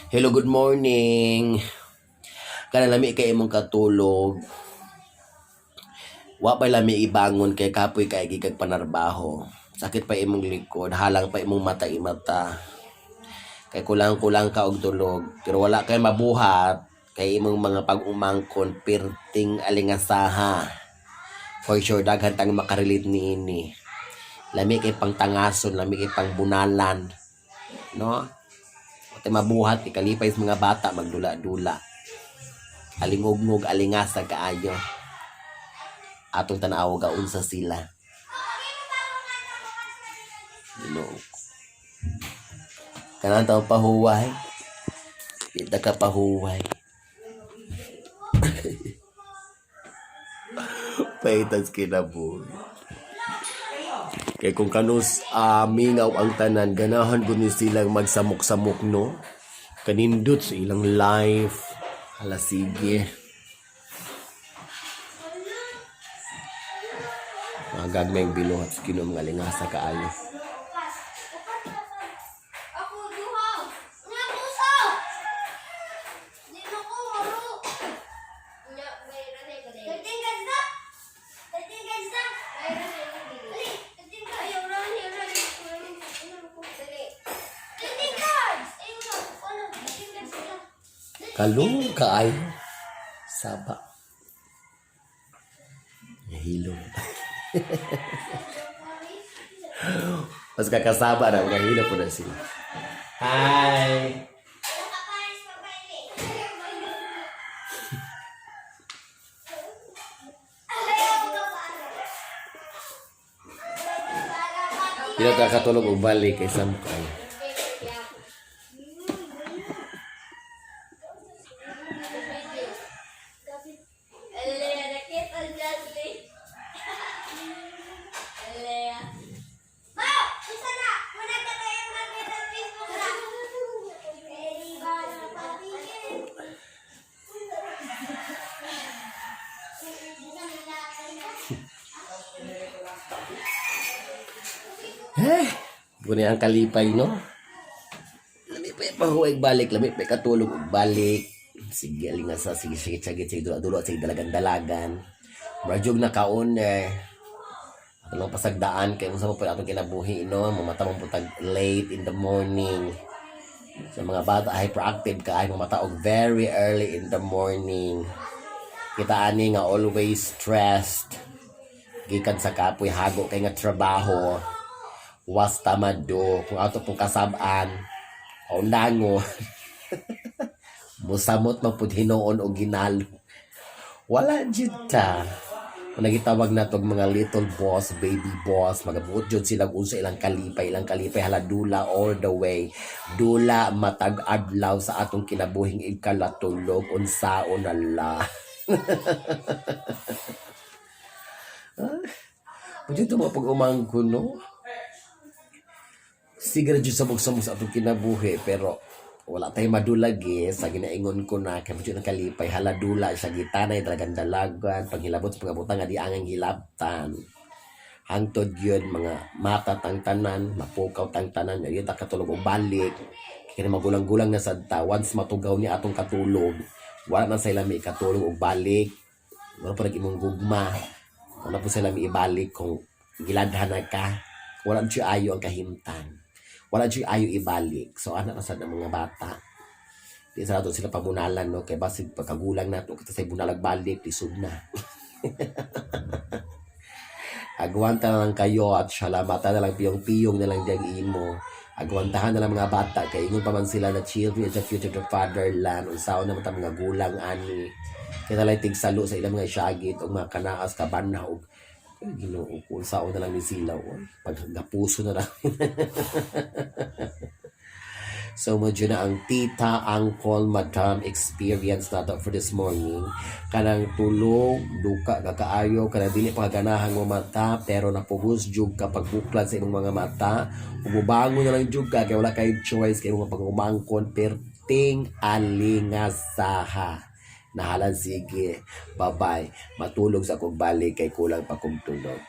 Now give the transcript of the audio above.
Hello, good morning. Kana lami kay imong katulog. Wa pa lami ibangon kay kapoy kay gikag panarbaho. Sakit pa imong likod, halang pa imong mata imata. Kay kulang-kulang ka og tulog, pero wala kay mabuhat kay imong mga pag-umangkon pirting alingasaha. For sure daghan tang makarelate niini. Lami kay pangtangason, lami kay pangbunalan. No? Wala mabuhat ikalipay sa mga bata magdula-dula. Alingugngog, alingasa kaayo. Atong tan-aw unsa sila. Ginoo ko. Kanang taong pahuway. Kita ka pahuway. Paitas kinabuhi. Kay kung kanus mingaw ang tanan, ganahan gud ni silang magsamok-samok, no? Kanindot sa ilang life. Hala, sige. Mga gagmayng binuhat sa Ginoo, mga lingasa kaayo. Ako duha. Nga puso. Di mo ko maro. Nya 13 cards na. 13 cards na. Dali, 13 cards. Ayaw ra ni ra ni. Dali. 13 cards. Ayaw na. Ano? 13 cards na. Kalung kaayo. Saba. Nahilom. Mas kakasaba na, mga po na sila. Hi! Nakaparis pa ba ini? Ayaw ka para. Di na ta katulog og balik kay samok ay. Eh, guni ang kalipay, no? Lami pa pahuway balik, lami pa katulog og balik. Sige, alingasa, sige, sige, sige, sige, dulo, dulo, sige, dalagan, dalagan. Murag na kaon eh. Ato lang pasagdaan kay unsa mo pa atong kinabuhi, no? Mamata mo putag late in the morning. Sa mga bata hyperactive ka ay mamata og very early in the morning. Kita ani nga always stressed. Gikan sa kapoy hago kay nga trabaho. Was tamado kung ato pong kasab-an paundango musamot man pud hinuon og ginalo, wala jud ta. Kung nagitawag na tog mga little boss, baby boss, magabuot jud sila unsa ilang kalipay, ilang kalipay haladula all the way. Dula matag adlaw sa atong kinabuhing ikalatulog unsaon na la. Pwede ito mga pag-umangko, no? Sige ra jud samok-samok sa atong kinabuhi, pero wala tayo madulag eh. Sa ginaingon ko na kay jud ang kalipay haladula siya, gitanay dalagan dalagan paghilabot sa pagabutang nga di angang hilabtan. Hangtod yun mga mata tang tanan mapukaw tang tanan nga ta katulog og balik kay magulang-gulang na sad ta. Once matugaw ni atong katulog, wala na sa ilami katulog og balik. Wala pa nag imong gugma, wala po sila ibalik kung giladhan na ka. Wala siya ayo ang kahimtang, wala siya ayo ibalik. So anak na sad ang mga bata, di sa nato sila pamunalan, no? Kay basig pagkagulang nato kita sa bunalag balik, lisod na. Agwanta na lang kayo at salamatan na lang, piyong-piyong na lang diyang imo. Agwantahan na lang mga bata kay ingon pa man sila na children is the future of the fatherland. Unsaon naman ta mga gulang ani? Kaya nalay tigsalo sa ilang mga syagit o mga kanaas kabanha og ay, Ginoo ko, unsaon na lang ni sila, oy. Paggapuso na lang. So, medyo na ang tita, uncle, madam experience nato for this morning. Kanang tulog, duka ka kaayo, kanang dili pa ganahan mo mata, pero napugos jug ka pagbuklad sa imong mga mata. Umubangon na lang jug ka, kay wala kay choice, kay mga pag-umangkon, perting alingasaha. Nahalan, sige, bye-bye. Matulog sa akong balik kay kulang pa kong tulog.